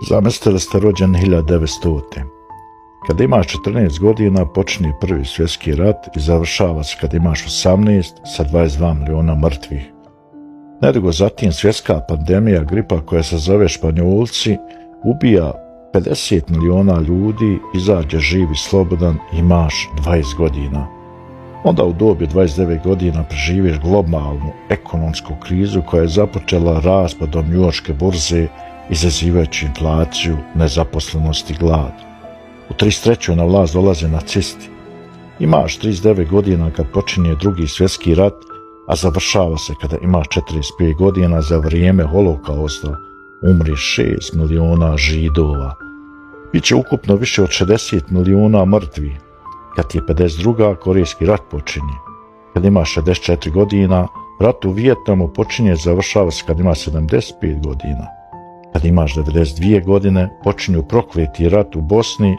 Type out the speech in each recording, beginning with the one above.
Zamislite da ste rođen 1900. Kada imaš 14 godina počinje Prvi svjetski rat i završava se kad imaš 18 sa 22 miliona mrtvih. Nedugo zatim svjetska pandemija gripa koja se zove Španjolci ubija 50 miliona ljudi, izađe živ i slobodan, imaš 20 godina. Onda u dobi 29 godina preživiš globalnu ekonomsku krizu koja je započela raspadom njujorške burze, izazivajući inflaciju, nezaposlenost i glad. U 33. na vlast dolaze nacisti. Imaš 39 godina kad počinje Drugi svjetski rat, a završava se kada imaš 45 godina. Za vrijeme holokausta umri 6 miliona Židova. Biće ukupno više od 60 miliona mrtvih. Kad je 52. Korejski rat počinje. Kad imaš 64 godina, rat u Vijetnamu počinje i završava se kad imaš 75 godina. Kad imaš 92 godine, počinju prokleti rat u Bosni,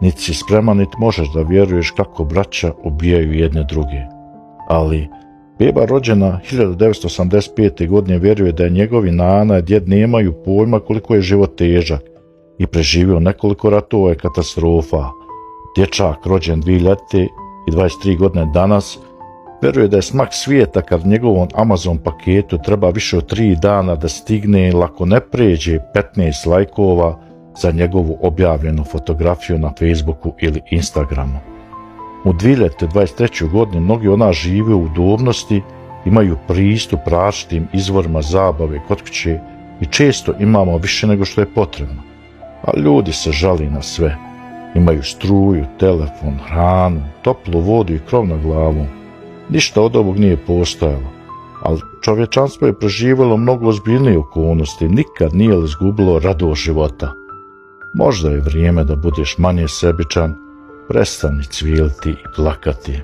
niti si spreman, niti možeš da vjeruješ kako braća ubijaju jedne druge. Ali beba rođena 1985. godine vjeruje da je njegovi nana i djed nemaju pojma koliko je život težak i preživio nekoliko ratova i katastrofa. Dječak rođen 2023 godine danas vjeruje da je smak svijeta kad njegovom Amazon paketu treba više od 3 dana da stigne ili ako ne pređe 15 lajkova za njegovu objavljenu fotografiju na Facebooku ili Instagramu. U 2023. godini mnogi od nas žive u udobnosti, imaju pristup različitim izvorima zabave kod kuće i često imamo više nego što je potrebno. A ljudi se žali na sve. Imaju struju, telefon, hranu, toplu vodu i krov nad glavom. Ništa od ovog nije postojalo, ali čovječanstvo je preživjelo mnogo ozbiljnije okolnosti, nikad nije izgubilo radost života. Možda je vrijeme da budeš manje sebičan, prestani cviliti i plakati.